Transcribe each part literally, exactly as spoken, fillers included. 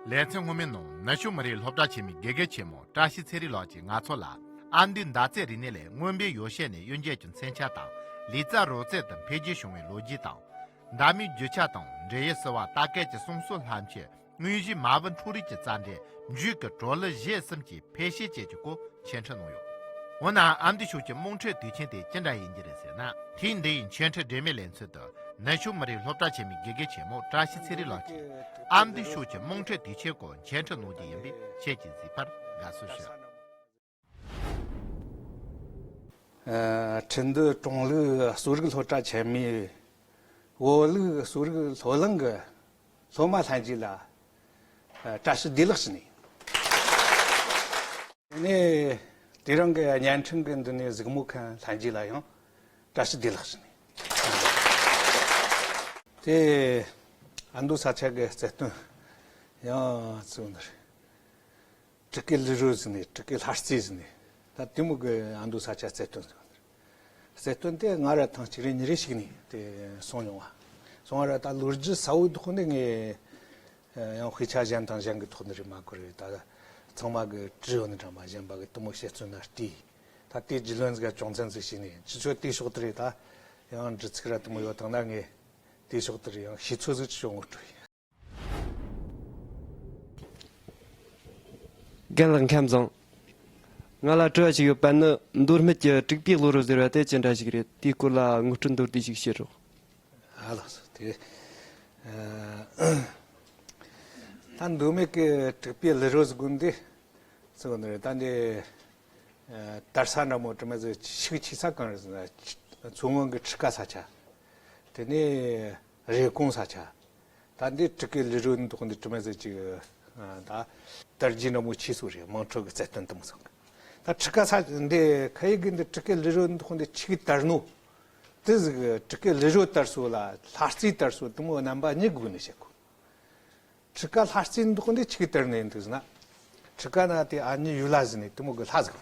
ལེ་ཚན་སྔོན་མའི་ནང་ནུབ་ཕྱོགས་མི་རིགས་སློབ་གྲྭ་ཆེན་མོའི་དགེ་རྒན་ཆེན་མོ་བཀྲ་ཤིས་ཚེ་རིང་ལགས་ཀྱིས་ང་ཚོ་ལ་ཨ་མདོའི་མདའ་རྩེད་རིག་གནས་ལས་རྔོན་པའི་ཡོ་བྱད་ནས་གཡུལ་འགྱེད་ཀྱི་མཚོན་ཆ་དང་། ལུས་རྩལ་རོལ་རྩེད་དུ་འཕེལ་རྒྱས་བྱུང་བའི་ལོ་རྒྱུས་དང་། མདའ་མའི་རྒྱུ་ཆ་དང་འབྲི་ཡུལ་བསིལ་བ། རྟ་སྐད་ཀྱི་གསུང་སྲོལ་ལྷམ་ཆས། དངོས་གཞིའི་མ་བུ་འཕྲོག་རེས་ཀྱི་རྩལ་འགྲན། འཇུས་ཀྱི་གྲོ་ལུད་བཞེས་གསུམ་གྱི་ཕལ་ཆེར་བཅས་ཀྱི་སྐོར་འཆད་ཁྲིད་གནང་ཡོད། འོ་ན་ཨ་མདོའི་ཕྱོགས་ཀྱི་དམངས་ཁྲོད་དུས་ཆེན་དེ་ཅི་འདྲ་ཡིན་གྱི་རེད་ཟེར་ན། ཐེངས་འདིའི་འཆད་ཁྲིད་སྒྲོན་མེའི་ལེ་ཚན་དུ་ནུབ་ཕྱོགས་མི་རིགས་སློབ་གྲྭ་ཆེན་མོའི་དགེ་རྒན་ཆེན་མོ་བཀྲ་ཤིས་ཚེ་རིང་ལགས་ཀྱིས་ཨ་མདོའི་ཕྱོགས་ཀྱི་དམངས་ཁྲོད་དུས་ཆེན་སྐོར་འཆད་ཁྲིད་གནང་རྒྱུ་ཡིན་པས། ཁྱེད་ཀྱིས་གཟིགས་པར་དགའ་བསུ་ཞུ། ཁྲིན་ཏུའུ་ཀྲུང་ལུགས་གསོ་རིག་སློབ་གྲྭ་ཆེན་མོའི་བོད་ལུགས་གསོ་རིག་སློབ་གླིང་གི་སློབ་མ་ལྷན་རྒྱས་ལ་བཀྲ་ཤིས་བདེ་ལེགས་ཞུ་ནས། དེ་ནས་དེ་རིང་གི་བརྙན་འཕྲིན་གྱི་མདུན་ནས་གཟིགས་མོ་མཁན་ལྷན་རྒྱས་ལ་ཡང་བཀྲ་ཤིས་བདེ་ལེགས་ཞུ་ནས། དེ་ཨ་མདོ་ས་ཆ་གི་རྩལ་བསྟུན་ཡང་གཙོ་བོ་འདི་རེད། 竹给力肉 ཟེར་ནས། 竹给力气 ཟེར་ནས། ད་དེ་མོ་གི་ཨ་མདོ་ས་ཆ་རྩལ་བསྟུན་ཟེར་བ་རེད། རྩལ་བསྟུན་དེ་ང་ར་ཐེངས་གཅིག་རེ་གཉིས་རེ་ཞིག་ནས་དེ་སོང་མྱོང་བ། སོང་བ་ར་ད་ལོ་རྒྱུས་གསལ་བོའི་ཐོག་ནས་ངས་ཡང་དཔེ་ཆ་གཞན་དང་གཞན་གྱི་ཐོག་ནས་རེད་མ་གོ་རེད། ད་ཚང་མ་གི་བྲིས་ཡོད་ནི་འདྲ་མ་གཞན་པ་གི་དེ་མོ་བཤད་ཚུལ་ན་བལྟས། ད་དེ་རྒྱུས་ལོན་ཟིག་ག་ཅུང་ཙམ་ཟིག་བྱས་ནས་ཅི་ཆོ་དེ་ཕྱོགས་དེ་རེད། ད་ཡང་འདྲི་ཚིག་ར་དེ་མོ་ཡོད་དང་ན་ངས་དེ་ཕྱོགས་དེ་རེད་ཡང་ཤེས་ཚོད་ཟིག་ཅི་ཆོ་ངོ་སྤྲོད་ཡིན། རྒན་ལགས་ཁམས་བཟང་། ང་ལ་དྲི་བ་ཞིག་ཡོད་པ་ནི། མདོ་སྨད་ཀྱི་དྲུག་པའི་གློ་རུ་ཟེར་བ་དེ་ཅི་འདྲ་ཞིག་རེད། དེའི་སྐོར་ལ་ངོ་སྤྲོད་མདོར་བསྡུས་ཤིག་བྱེད་རོགས། ཨ་ལགས་སོ། དེ་ཨ་ད་མདོ་སྨད་ཀྱི་དྲུག་པའི་གློ་རུ་ཟེར་དགོས་འདི་ཟེར་བ་ནི་རེད། ད་འདི་ཨ་དར་ས་འདྲ་མོ་དྲི་མ་ཟེར་ཤུགས་ཆེ་ས་གང་རེད་ཟེར་ན། མཚོ་སྔོན་གྱི་ཁྲི་ཀ་ས་ཆ། དེ་ནས་རེབ་གོང་ས་ཆ། ད་འདི་དྲུག་གི་ལི་རོ་འདུག་འདི་དྲི་མ་ཟེར་ཅིག་ད་དར་རྒྱས་འདྲ་མོ་ཆེ་སོ་རེད། དམངས་ཁྲོད་ཀྱི་རྩལ་བསྟུན་དུ་མ་སོང་གི། ད་ཁྲི་ཀ་ས་འདི་ཁ་ཡིག་གི་འདི་དྲུག་གི་ལི་རོ་འདུག་འདི་ཆིག་དར་ནོ། དེ་ཟིག་དྲུག་གི་ལི་རོ་དར་སོ་ལ་ལྷ་རྩེ་དར་སོ་དེ་མོ་རྣམ་པ་གཉིས་དགོས་ནི་བཤད་གོ། ཁྲི་ཀ་ལྷ་རྩེ་འདུག་འདི་ཆིག་དར་ནི་འདུག་ཟེར་ན། ཁྲི་ཀ་ན་དེ་ཨ་ནི་ཡུལ་ལྷ་ཟེར་ནི་དེ་མོ་གི་ལྷ་ཟིག་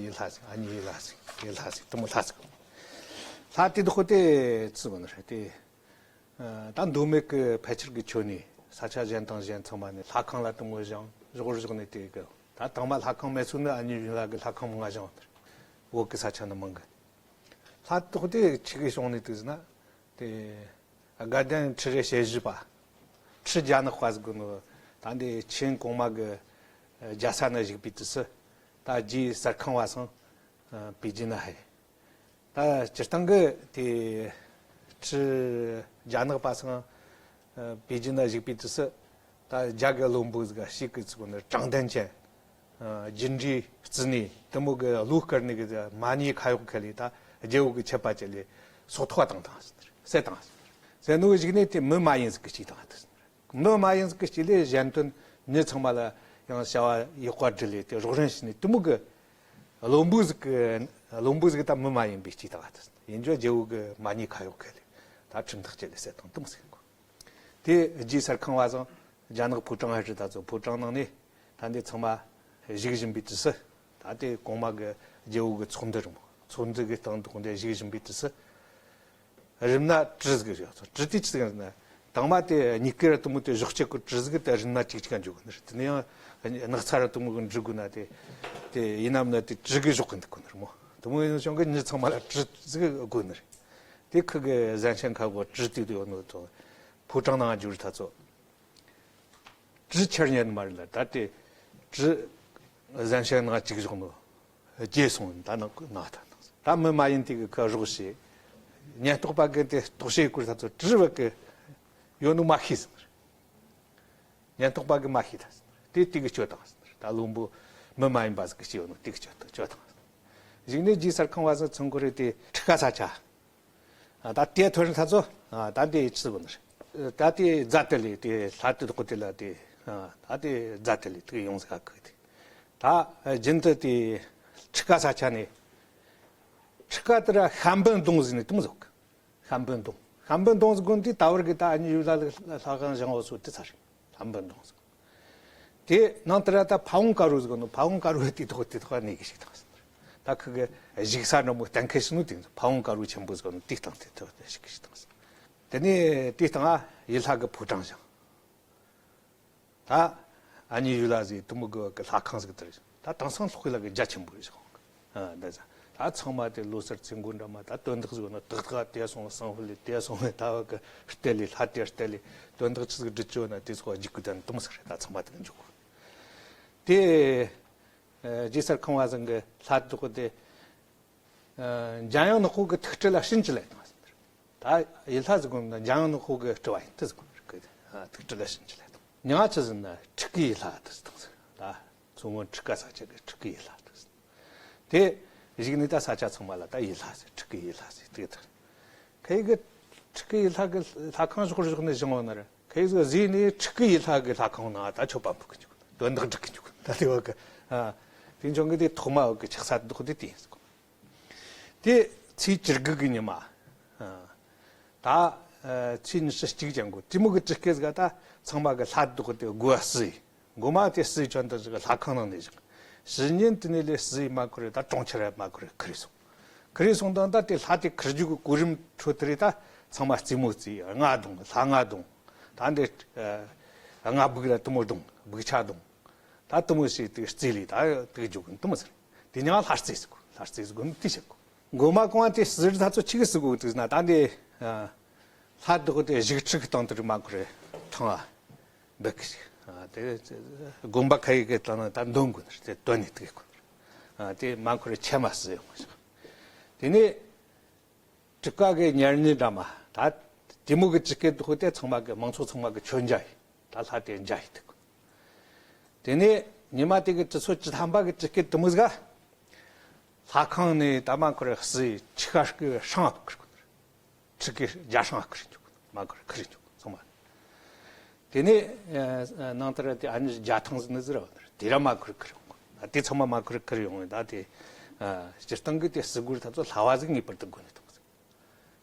ཡུལ་ལྷ་ཟིག་ཨ་ནི་ཡུལ་ལྷ་ཟིག་ཡུལ་ལྷ་ཟིག་དེ་མོ་ལྷ་ཟིག་ལྷ་དེ་འདུག་དེ་ཙི་བ་ནི་རེད་དེ། ད་མདོ་སྨད་ཀྱི་ཕལ་ཆེར་གྱི་ཆོས་ནི་ས་ཆ་གཞན་དང་གཞན་ཚང་མ་ནི་ལྷ་ཁང་ལ་དུ་མོ་བཞེངས་བཞུགས་བཞུགས་ནས་དེ་གི་ད་དང་མ་ལྷ་ཁང་མེད་ཚུལ་ནི་ཨ་ནི་ཡུལ་ལྷ་གི་ལྷ་ཁང་མང་ང་བཞེངས་བོད་ཀྱི་ས་ཆ་ནི་མང་གི། ལྷ་དོག་དེ་ཆི་གི་བྱུང་ནི་དུ་ཟེར་ན། དེ་དགའ་ལྡན་ཁྲི་རེ་ཞེ་བཞི་པ། ཁྲི་རྒྱ་ནག་པ་ཟེར་གི་ནོ། ད་འདི་ཆིན་གོང་མ་གི་རྒྱལ་ས་ན་བཞུགས་པའི་དུས་སུ། ད་རྗེ་གསེར་ཁང་བ་སང་པེ་ཅིན་ན་ཧེ། ད་སྤྱིར་བཏང་གི་དེ་ཁྲི་རྒྱ་ནག་པ་སང་པེ་ཅིན་ན་བཞུགས་པའི་དུས་སུ། ད་རྒྱ་གི་བློན་པོ་ཟིག་ཞིག་གི་ཚིག་ནི་དྲང་བདེན་ཅན། རྒྱུ་འབྲས་བརྩི་ནས་དེ་མོ་གི་བློ་དཀར་ནི་གི་མ་ཉེས་ཁ་གཡོག་ཁ་ལས་ད་རྒྱལ་བོ་གི་ཆད་པ་ཅི་ལས་སོག་ཐོག་བཏང་བཏང་ཟེར་བཏང་ཟེར་ནོ་གཞུག་ནས་དེ་མི་མ་ཡིན་ཟིག་གི་ཅིག་བཏང་ཟེར། མི་མ་ཡིན་ཟིག་གི་ཅིག་ལས་གཞན་དོན་མྱི་ཚང་མ་ལ་ཡང་བྱ་བ་ཡག་པ་སྒྲུབ་ལས་དེ་རོགས་རམ་བྱས་ནས་དེ་མོ་གི་བློན་པོ་ཟིག་གི་བློན་པོ་ཟིག་ད་མི་མ་ཡིན་པའི་ཅིག་བཏང་ཟེར། ཡིན་རྒྱུ་རྒྱལ་བོ་གི་མ་ཉེས་ཁ་གཡོག་ཁ་ལས་ད་ཁྲིམས་ཐག་ཅི་ལས་ཟེར་བཏང་དེ་མོ་ཟིག་གོ། དེ་རྗེ་གསེར་ཁང་བ་ཚང་རྒྱ་ནག་ཕོ་བྲང་ཧ་ཧྲི་ད་ཚོ་ཕོ་བྲང་ནང་ནས་ད་འདི་ཚང་མ་བཞུགས་བཞིན་པའི་དུས་སུ། ད་དེ་གོང་མ་གི་རྒྱལ་བོ་གི་ཚོགས་འདུ་རིང་མོ་ཚོགས་འདུ་གི་སྟེང་དུ་འདི་བཞུགས་བཞིན་པའི་དུས་སུ། རིམ་ན་གྲི་ཟིག་ཡོད་ཚོ། གྲི་དེ་ཆི་ཟིག་ན་དང་མ་དེ་གཉིས་ཀ་ར་དུ་མོ་དེ་གཞོགས་གཅིག་གི་གྲི་ཟིག་དེ་རིམ་ན་གཅིག་གཅིག་འཇོག་གི་ནི་རེད། དེ་ནས་ཡང་སྣག་ཚ་ར་དུ་མོ་གི་འབྲི་དགོས་ན་དེ་དེ་ཡིན་ནམ་ན་དེ་གྲི་གི་གཞོགས་གི་འདུག་གོ་ནི་རེད་མོ། དུ་མོ་ཡིན་ཞོང་གི་མྱི་ཚང་མ་ལ་གྲི་ཟིག་དགོས་ནི་རེད། དེ་ཁུ་གི་གཟན་ཤན་ཁ་གོ་གྲི་དེ་དུ་ཡོད་ནོ་ཚོ། ཕོ་བྲང་ནང་འཇུག་རི་ཐ་ཚོ། གྲི་ཁྱེར་ཉན་མ་རེད་ལ་ད་དེ་གྲི་གཟན་ཤན་ནང་གཅིག་བཞག་ནོ། རྗེས་སོང་ད་ནང་ན་ད་ནང་ད་མི་མ་ཡིན་དེ་གི་ཁ་རོགས་བྱེད། ཉེན་རྟོག་པ་གི་དེ་རྟོག་བྱེད་སྐོར་ཐ་ཚོ་གྲི་བ་གི་ཡོད་ནོ་མ་ཤེས་ཟིན། ཉེན་རྟོག་པ་གི་མ་ཤེས་ད་ཟིན། དེ་དེ་གི་གཅོད་བཏང་ཟིན། ད་བློན་པོ་མི་མ་ཡིན་པ་ཟིག་གི་སྐྱེས་ཡོད་ནོ་དེ་གི་གཅོད་གཅོད་བཏང་ཟིན། གཞུག་ནས་རྗེ་གསེར་ཁང་བ་ཟིག་ཚང་གོ་རེ་དེ་ཁྲི་ཀ་ས་ཆ། ད་དེ་ཐོན་ཐ་ཚོ། ད་དེ་ཆི་བོ་ནི་རེད། ད་དེ་རྫ་དེ་ལས་དེ་ལྷ་དེ་དོག་དེ་ལ་དེ། ད་དེ་རྫ་དེ་ལས་དེ་ཡོང་ཟིག་ག་གི་དེ། ད་རྒྱུན་དུ་དེ་ཁྲི་ཀ་ས་ཆ་ནས། ཁྲི་ཀ་དེ་ར་ཤམ་བུ་མདུང་ཟིག་ནས་དུང་ཟོག། ཤམ་བུ་མདུང་། ཤམ་བུ་མདུང་ཟིག་གོན་དེ་ད་བར་གི་ད་ཨ་ནི་ཡུལ་ལ་ལྷ་ཁང་བཞེངས་བ་སོ་དེ་ཚ་རེད། ཤམ་བུ་མདུང་ཟིག། དེ་ནང་དེ་ར་ད་ཕ་བོང་དཀར་བོ་ཟིག་གོན་ནོ། ཕ་བོང་དཀར་བོ་དེ་དོག་དེ་དོག་གནས་གི་ཞིག་དང་། ད་ཁུ་གི་བཞུགས་ས་འདྲ་མོ་གཏན་འཁེལ་ཞིག་ནོ་དེ་ཕ་བོང་དཀར་བོ་ཆེན་པོ་ཟིག་གོན་ནོ་དེ་སྟེང་དེ་དོག་དེ་ཞིག་གི་ཞིག་དང་། དེ་ནས་དེ་སྟེང་ཨ་ཡུལ་ལྷ་གི་ཕོ་བྲང་བཞེངས། ད་ཨ་མྱེས་ཡུལ་ལྷ་ཟེར་དེ་མོ་གི་གི་ལྷ་ཁང་ཟིག་དེར་ད་དེང་སང་ལྷག་ལ་གི་རྒྱ་ཆེན་པོ་རེད་ཤག་ཨ་འདི་ཚ་ད་ཚང་མ་དེ་ལོ་གསར་ཚེས་འགོ་འདྲ་མ་ད་དོན་དག་ཟིག་ན་ཏག་ཏག་དེ་སོང་སང་ཕུ་ལེ་དེ་སོང་ལེ་ད་བ་གི་སྟེ་ལེ་ལྷ་དེ་སྟེ་ལེ་དོན་དག་ཆི་ཟིག་སྒྲུབ་ཅོ་ན་དེ་ཚོ་རྒྱུག་གི་དོན་དུ་མི་ཟེར་རེད། ད་ཚང་མ་དེ་གི་འཇུག་དེ་རྗེ་སར་ཁང་བ་ཟིག་གི་ལྷ་དེ་དེ། འཇམ་དབྱངས་ནག་པོ་གི་ཐུགས་སྤྲུལ་ལ་བྱིན་གྱིས་བརླབས་དང་ཟེར། ད་ཡུལ་ལྷ་ཟེར་གོ་ནོ་འཇམ་དབྱངས་ནག་པོ་གི་སྤྲུལ་བ་ཡིན་དུ་ཟེར་གོ་ནོ་གི་ཐུགས་སྤྲུལ་ལ་བྱིན་གྱིས་བརླབས་དང་། མྱིང་ང་ཆི་ཟེར་ན་ཁྲི་ཀའི་ཡུལ་ལྷ་དུ་ཟེར་དང་ཟེར། ད་མཚོ་སྔོན་ཁྲི་ཀ་ས་ཆ་གི་ཁྲི་ཀའི་ཡུལ་ལྷ་དུ་ཟེར། དེ་གཞུག་ནས་ད་ས་ཆ་ཚང་མ་ལ་ད་ཡུལ་ལྷ་ཟེར་ཁྲི་ཀའི་ཡུལ་ལྷ་ཟེར་དེ་དང་། ཁ་ཡི་གི་ཁྲི་ཀའི་ཡུལ་ལྷ་གི་ལྷ་ཁང་ཞོག་རེ་ཞོག་ནས་བཞེངས་བ་ན་ར་ཁ་ཡི་གི་གཟིགས་ནས་ཁྲི་ཀའི་ཡུལ་ལྷ་གི་ལྷ་ཁང་ན་ད་མཆོད་པ་འབུལ་གི་འཇུག་དོན་དག་སྒྲུབ་གི་འཇུག་ད་དེ་བ་གི་ཨ་དེ་འཇོག་གི་དེ་ཐོག་མ་བ་གི་ཆགས་ས་དེ་དེ་ཡིན་ཟེར་གོ། དེ་ཚེས་བཅུ་དགུ་གི་ཉི་མ། ཨ། ད་ཨ་ཚེས་ཉི་ཤུ་གཅིག་ཅན་གོ་དེ་མོ་གི་དྲི་སྐད་ཟིག་ད་ཚང་མ་གི་ལྷ་བདག་དེ་སྒོ་བ་བསུ་ཡི། སྒོ་མ་དེ་བསུ་ཡི་ཅན་དུ་ཟིག་ལྷ་ཁང་ནང་ནས་བཞག་བཞི་ཉིན་དེ་ནས་ལས་བསུ་ཡི་མ་ཁུར་ད་གྲོང་ཁྱེར་མ་ཁུར་ཁུར་སོང་། ཁུར་སོང་དང་ད་དེ་ལྷ་དེ་ཁུར་རྒྱུ་གི་གོ་རིམ་ཁྲོད་དེ་རེད། ད་ཚང་མ་རྩེད་མོ་རྩེ་ལྔ་བརྡུང་ལྷ་ལྔ་བརྡུང་། ད་འདི་ཨ་ལྔ་སྦུག་ར་དེ་མོ་བརྡུང་སྦུག་ཆ་བརྡུང་། ད་དེ་མོ་ཞིག་དེ་རྩིས་ལས་ད་དེ་རྒྱུག་གི་དེ་མོ་ཟེར། དེ་ཉག་ལྷ་རྩིས་ཟེར་གོ་ལྷ་རྩིས་ཟེར་གོ་ནི་དེ་བཤད་གོ་མགོ་མ་གོང་དེ་ཟུར་ད་ཚོ་ཆི་གི་ཟེར་གོ་དེ་ན་ད་འདི་ལྷ་བདག་དེ་བཞུགས་ཁྲི་གི་སྟེང་དུ་མ་ཁོ་རེ་ཐང་བ་འབུད་གི་ཞིག་དེ་དགོན་པ་ཁ་ཡི་གི་སྟེང་ན་ད་འདོན་དགོས་ནི་དེ་དོན་ནི་དེ་གོ་ནི་དེ་མ་ཁོ་རེ་ཆེ་མ་སུ་ཡོང་ཞིག་དེ་ནས། དྲུག་པ་གི་ཉེར་གཉིས་འདྲ་མ་ད་དེ་མོ་གི་དྲི་སྐད་དུ་ཧོ་དེ་ཚང་མ་གི་མང་ཚོགས་ཚང་མ་གི་མཆོད་མཇལ་ཡིན། ད་ལྷ་དེ་མཇལ་ཡིན་དུ་དེ་ནས་ཉི་མ་དེ་གི་དྲི་ཚོ་བཅུ་ཐམ་པ་གི་དྲི་སྐད་དུ་མོ་ཟིག་ལྷ་ཁང་ནས་ད་མ་ཁོ་རེ་སི་ཆི་ཁ་སྐི་ཧྲང་ཨ་ཁུར་ཁུར་ཁྲི་སྐི་རྒྱ་ཧྲང་ཨ་ཁུར་འཇུག་མ་ཁུར་ཁུར་འཇུག་ཚང་མ། དེ་ནས་ནང་ལྟར་དེ་ཨ་ནི་རྒྱ་ཐང་ཟིག་ནི་ཟིག་ར་བ་ནི་དེ་ར་མ་ཁུར་ཁུར་ཡོང་གི་དེ་ཚང་མ་མ་ཁུར་ཁུར་ཡོང་གི་ད་དེ་སྤྱིར་བཏང་གི་དེ་སི་གུར་ཐབས་ཚོ་ལྷ་བ་ཟིག་ངེས་པར་དུ་དགོས་ནི་དང་།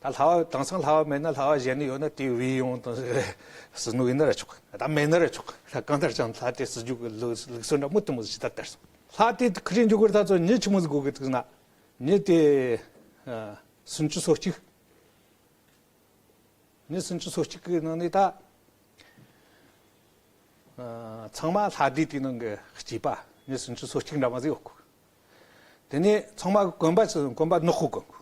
ད་ལྷ་བ་དེང་སང་ལྷ་བ་མེད་ན་ལྷ་བ་གཞན་ནི་ཡོད་ན་དེ་བི་ཡོང་དང་སི་ནུ་ཡིན་ན་ར་ཆོག་གི་ད་མེད་ན་ར་ཆོག་གི་ད་གང་ལྟར་ཀྱང་ལྷ་དེ་སི་རྒྱུ་གི་ལུགས་ལུགས་སྲོལ་འདྲ་མོ་དུ་མོ་ཟིག་ད་དར་སོང་། ལྷ་དེ་ཁུར་འཇུག་གི་ད་ཚོ་ཉི་ཆི་མོ་ཟིག་དགོས་གི་དུག་ན་ཉི་དེ་སུམ་ཅུ་སོ་གཅིག་ཉི་སུམ་ཅུ་སོ་གཅིག་གི་ནང་ནས་ད། ཨ། ཚང་མ་ལྷ་སྡེ་དེའི་ནང་གི་སྐྱེས་པ་ཉི་སུམ་ཅུ་སོ་གཅིག་འདྲ་མ་ཟིག་ཡོད་གོ། དེ་ནས་ཚང་མ་གི་གོན་པ་ཚོ་གོན་པ་ནག་པོ་གོན་གོ།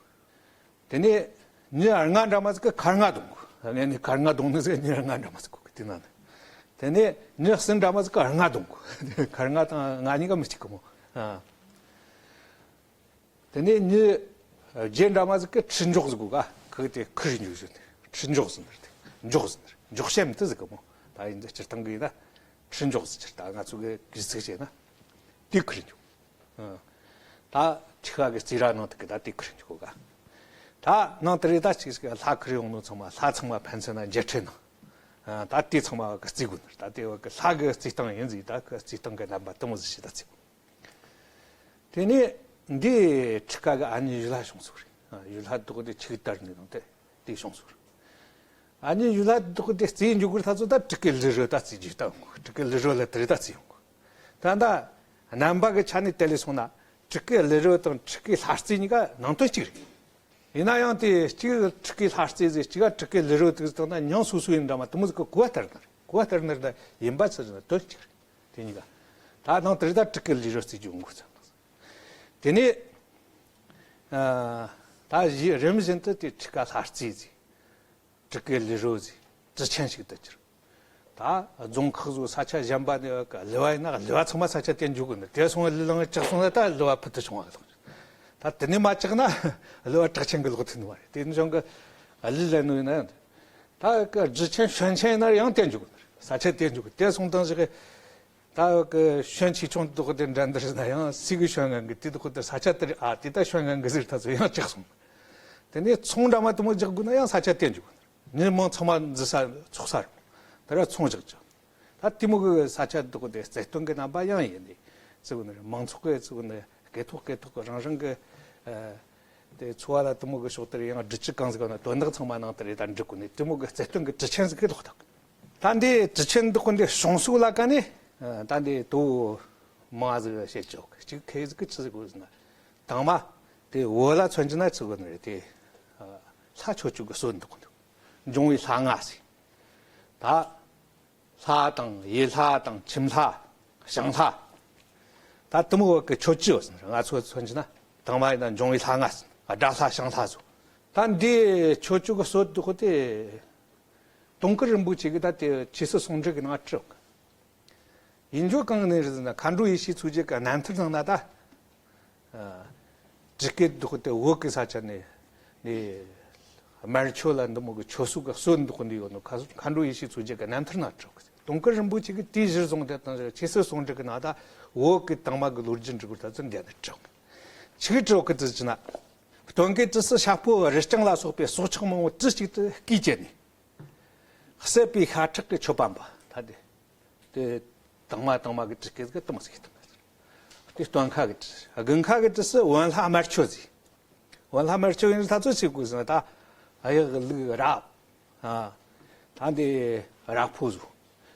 དེ་ནས་ཉི་ལྔ་འདྲ་མ་ཟིག་གི་ཁལ་ལྔ་བརྡུང་གོ། ཨ་ནི་ཁལ་ལྔ་བརྡུང་ནི་ཟིག་ཉི་ལྔ་འདྲ་མ་ཟིག་གོ་གི་དེ་ནང་ནས། དེ་ནས་ཉི་གསུམ་འདྲ་མ་ཟིག་གི་ལྔ་བརྡུང་གོ། ཁལ་ལྔ་དང་ལྔ་གཉིས་ཀ་མི་གཅིག་གི་མོ། ཨ། དེ་ནས་ཉི་བརྒྱད་འདྲ་མ་ཟིག་གི་ཁྲི་འཇོག་ཟིག་གོ་ག་ཁུ་དེ་ཁུར་འཇུག་བཞིན་ཁྲི་འཇོག་ཟིན་རེད། འཇོག་ཟིན་འཇོག་བྱེད་མི་དུ་ཟིག་གི་མོ། ད་ཡིན་ད་སྤྱིར་བཏང་གི་ཡིན་ན་ཁྲི་འཇོག་ཟིན་ཕྱིར་ད་ང་ཚོ་གི་གི་ཚིག་བྱས་ན་དེ་ཁུར་འཇུག་ཨ། ད་ཁྲི་ཁ་གི་རྩིས་ར་ནང་དུ་གི་ད་དེ་ཁུར་འཇུག་གོ་ག་ད་ནང་དུ་རེད་ད་ཅིག་ཟིག་ལྷ་ཁུར་ཡོང་ནོ་ཚང་མ་ལྷ་ཚང་མ་ཕན་ཚུན་ན་མཇལ་འཕྲད་ནང་ད་དེ་ཚང་མ་གི་རྩིས་དགོས་ནི་རེད། ད་དེ་བ་གི་ལྷ་གི་རྩིས་སྟངས་ཡིན་ཟིག་ད་གི་རྩིས་སྟངས་གི་རྣམ་པ་དུ་མོ་ཟིག་ཞིག་ད་རྩིས་དགོས། དེ་ནས་འདི་ཁྲི་ཀ་གི་ཨ་མྱེས་ཡུལ་ལྷ་བྱུང་སོང་རེད། ཡུལ་ལྷ་བདག་དེ་ཆིག་དར་ནས་དང་དེ་དེ་བྱུང་སོང་རེད། ཨ་མྱེས་ཡུལ་ལྷ་བདག་དེ་རྩིས་འཇུག་གི་ད་ཚོ་ད་ཁྲི་ཀའི་ལི་རུ་ད་རྩིས་རྒྱུ་ད་ཁྲི་ཀའི་ལི་རུ་ལ་དེ་རེད་ད་རྩིས་ཡོང་གི་ད་ད་རྣམ་པ་གི་ཆ་ནས་དེ་ལས་སོང་ན་ཁྲི་ཀའི་ལི་རུ་དང་ཁྲི་ཀའི་ལྷ་རྩིས་གཉིས་ཀ་ནང་དོན་གཅིག་རེད། ཡིན་ན་ཡང་དེ་གཅིག་ཁྲི་ཀའི་ལྷ་རྩིས་ཟེར་གཅིག་ག་ཁྲི་ཀའི་ལི་རུ་དེ་ཟེར་ན་མྱིང་སོ་སོ་ཡིན་འདྲ་མ་དེ་མོ་ཟིག་གི་གོ་བ་ལྟར་ན་རེད། གོ་བ་ལྟར་ན་རེད་ད་ཡིན་པ་ཚོ་ན་དོན་གཅིག་རེད། དེ་གཉིས་ཀ་ད་ནང་དེ་རིགས་ད་ཁྲི་ཀའི་ལི་རུ་རྩིས་རྒྱུ་འགོ་ཚུགས། དེ་ནས་ཨ་ད་གཞི་རིམ་བཞིན་དུ་དེ་ཁྲི་ཀ་ལྷ་རྩིས་ཟེར། ཁྲི་ཀའི་ལི་རུ་ཟེར། ཁྲི་ཆེན་ཞིག་ཏུ་གྱུར། ད་རྫོང་ཁག་ཚོ་ས་ཆ་གཞན་པ་ནས་གླུ་བ་ཡིན་ན་གླུ་བ་ཚང་མ་ས་ཆ་དེ་འཇུག་གི་ནི་དེ་སོང་བའི་ལུས་ལང་གཅིག་སོང་ན་ད་གླུ་བ་ཕུལ་དུ་བྱུང་བ་ལོག་ད་དེ་ནས་མ་གཅིག་ན་གླུ་བ་གྲགས་ཆེན་གྱི་ལོག་ཐུག་ནི་མ་རེད། དེ་ནི་གཞུང་གི་གླུ་ལེན་ནོ་ཡིན་ན་ཡང་ད་གི་རྫི་ཆེན་ཞོན་ཆེན་ཡིན་ན་ཡང་དེ་འཇུག་གི་ནི་ས་ཆ་དེ་འཇུག་གི་དེ་སོང་དང་ཞིག་ད་གི་ཞོན་ཆེ་ཆུང་དུ་དེ་འདྲ་འདིར་ན་ཡང་སི་གི་ཞོན་ངན་གི་དེ་དུ་དེ་ས་ཆ་དེ་རེད། ཨ་དེ་ད་ཞོན་ངན་གི་ཟིག་ད་ཚོ་ཡང་གཅིག་སོང་། དེ་ནས་ཚོང་འདྲ་མ་དུ་མོ་རྒྱག་དགོས་ན་ཡང་ས་ཆ་དེ་འཇུག་གི་ནི། ཉིན་མང་ཚང་མ་འཛི་ས་ཚོགས་ས་རུ། དེ་ར་ཚོང་རྒྱག་ཅིང་། ད་དེ་མོ་གི་ས་ཆ་འདུག་དེ་རྩལ་བཏོན་གི་རྣམ་པ་ཡང་ཡིན་ནི། ཚིག་ནི་མང་ཚོགས་གི་ཚིག་ནི་སྐད་ཐོག་སྐད་ཐོག་གི་རང་རང་གི་ཨ་དེ་འཚོ་བ་ལ་དེ་མོ་གི་ཕྱོགས་དེར་ཡང་སྒྲིག་ཆས་གང་ཟིག་ན་དོན་དག་ཚང་མ་ནང་དེ་རེད། ད་འགྲིག་གོ་ནི་དེ་མོ་གི་རྩལ་བཏོན་གི་དྲི་ཆེན་ཟིག་གི་ལོག་ཐག་ད་འདི་དྲི་ཆེན་འདུག་འདི་བྱུང་སོགས་ལ་ཀ་ནི་ཨ་ད་འདི་དོ་མ་ཟིག་བཤད་ཆོག་གཅིག་ཁེ་ཟིག་གི་ཆི་ཟིག་གོ་ཟིན་ན། དང་མ་དེ་བོད་ལ་མཚོན་གྱི་ན་ཚིག་གོ་ནི་རེད་དེ། ལྷ་ཆོས་སྤྱོད་གི་སྲོལ་འདུག་འདུག་འབྱུང་བའི་ལྷ་ལྔ་ཟིག་ད། ལྷ་དང་ཡུལ་ལྷ་དང་ཁྱིམ་ལྷ། ཞིང་ལྷ། ད་དེ་མོ་བོད་ཀྱི་མཆོད་བརྗོད་ཟེར་ན། ང་ཚོ་མཚོན་གྱི་ན་དང་མ་ཡིན་ན་འབྱུང་བའི་ལྷ་ལྔ་ཟེར་ན། དགྲ་ལྷ་ཞིང་ལྷ་ཟེར། ད་འདི་མཆོད་བརྗོད་ཀྱི་སྲོལ་འདི་ཁོ་དེ་དུང་དཀར་རིན་པོ་ཆེ་གིས་ད་དེ་ཆོས་སྲིད་ཟུང་འབྲེལ་གྱི་ནང་བྲིས་ཡོད་གི། ཡིན་རྒྱུ་གང་ནས་རེད་ཟེར་ན། མཁའ་འགྲོ་ཡེ་ཤེས་མཚོ་རྒྱལ་གྱི་རྣམ་ཐར་ནང་ན་ད། ཨ། དྲུག་སྐད་འདི་ཁོ་དེ་བོད་ཀྱི་ས་ཆ་ནས་ནས་དམར་མཆོད་ལ་འདི་མོ་གི་མཆོད་སྲོལ་གི་སྲོལ་འདི་ཁོ་འདི་ཡོད་ནོ། མཁའ་མཁའ་འགྲོ་ཡེ་ཤེས་མཚོ་རྒྱལ་གྱི་རྣམ་ཐར་ན་བྲིས་ཡོད་གི། དུང་དཀར་རིན་པོ་ཆེ་གིས་དེའི་གཞིར་བཟུང་སྟེ་དང་ཆོས་སྲིད་ཟུང་འབྲེལ་གྱི་ནང་ད་བོད་ཀྱི་དང་མ་གི་ལོ་རྒྱུས་འབྲི་དགོས་ད་ཚོ་འདི་ནས་བྲིས་ཡོད་གི། ཆི་གིས་བྲིས་ཡོད་གི་ཟེར་གྱི་ན། སྟོན་ཀའི་དུས་སུ་ཤ་ཕོ་རི་སྤྱང་ལ་སོགས་པའི་སྲོག་ཆགས་མང་པོ་དུས་གཅིག་ཏུ་སྐད་བཅད་ནས། བསད་པའི་ཤ་ཁྲག་གི་མཆོད་པ་འབུལ། ད་དེ། དེ་དང་མ་དང་མ་གི་དྲུག་སྐད་གི་དེ་མོ་ཟིག་དང་། དེ་སྟོན་ཁ་གི་དུས། དགུན་ཁ་གི་དུས་སུ་བོན་ལྷ་དམར་མཆོད་ཟིག་བོན་ལྷ་དམར་མཆོད་ཡིན་ད་ཚོད་ཟིག་དགོས་ཟེར་ན། ད་གཡག་ལུག་ར། ཨ། ད་འདི་ར་ཕོ་ཟོ།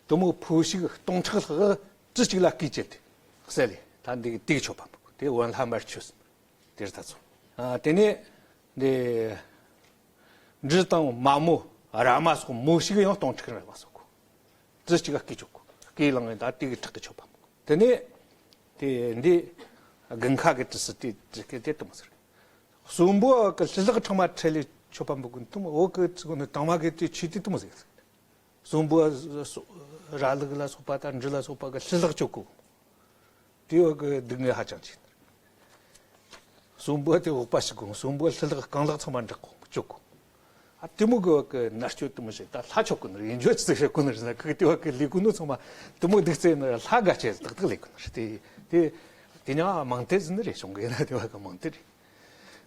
དེ་མོ་ཕོ་ཤི་གི་སྟོང་ཕྲག་ལྷག་གི་དུས་གཅིག་ལ་སྐད་བཅད་དེ་བསད་ལེ། ད་འདི་གི་དེ་གི་མཆོད་པ་འབུལ། དེ་བོན་ལྷ་དམར་མཆོད་ཟེར། དེར་ད་ཚོ། ཨ། དེ་ནས་འདི་འབྲི་དང་མ་མོ་ར་མ་སོགས་མོ་ཞིག་ཡང་སྟོང་ཕྲག་ར་མ་སོགས་གོ། དུས་གཅིག་ག་སྐད་བཅད་གོ། སྐད་ལངས་ཡིན་ད་དེ་གི་ཁྲག་གི་མཆོད་པ་མོ། དེ་ནས་དེ་འདི་དགུན་ཁ་གི་དུས་སུ་དེ་དེ་སྐད་དེ་དུ་མ་ཟེར། གསོན་པོ་གི་ལྷུ་ལག་ཕྲེང་བ་ཁྲིད་ལས་མཆོད་པ་འབུལ་གོ། དུ་མ་བོད་གི་ཚིག་གོ་ནི་དང་མ་གི་དེ་ཆོས་དེ་དུ་མ་ཟེར། གསོན་པོ་ར་ལུག་ལ་སོགས་པ་དང་འབྲི་ལ་སོགས་པ་གི་ལྷུ་ལག་གཅོད་གོ། དེ་བ་གི་སྡུག་བསྔལ་ཧ་ཅང་ཆེ། གསོན་པོ་དེ་འོག་པ་ཞིག་གོ། གསོན་པོ་ལྷུ་ལག་རྐང་ལག་ཚང་མ་འབྲེག་གོ་གཅོད་གོ། ཨ། དེ་མོ་གི་བ་གི་མནར་གཅོད་དུ་མོ་ཞིག་ད་ལྷ་མཆོད་གོ་ནི་རེད། ཡིན་རྒྱུ་ཅི་ཟིག་བྱེད་གོ་ནི་རེད་ཟེར་ན། ཁོ་གི་དེ་བ་གི་ལས་གོ་ནོ་ཚང་མ་དུ་མོ་སྡུག་ཙེ་ནི་ལྷ་དགའ་ཆེ་ཏག་ཏག་ལས་གོ་ནི་རེད། དེ་དེ་དེ་ཉག་མང་ཐལ་ཟེར་ནི་རེད། གཞུང་གི་ཡིན་ན་དེ་བ་གི་མང་ཐལ་རེད།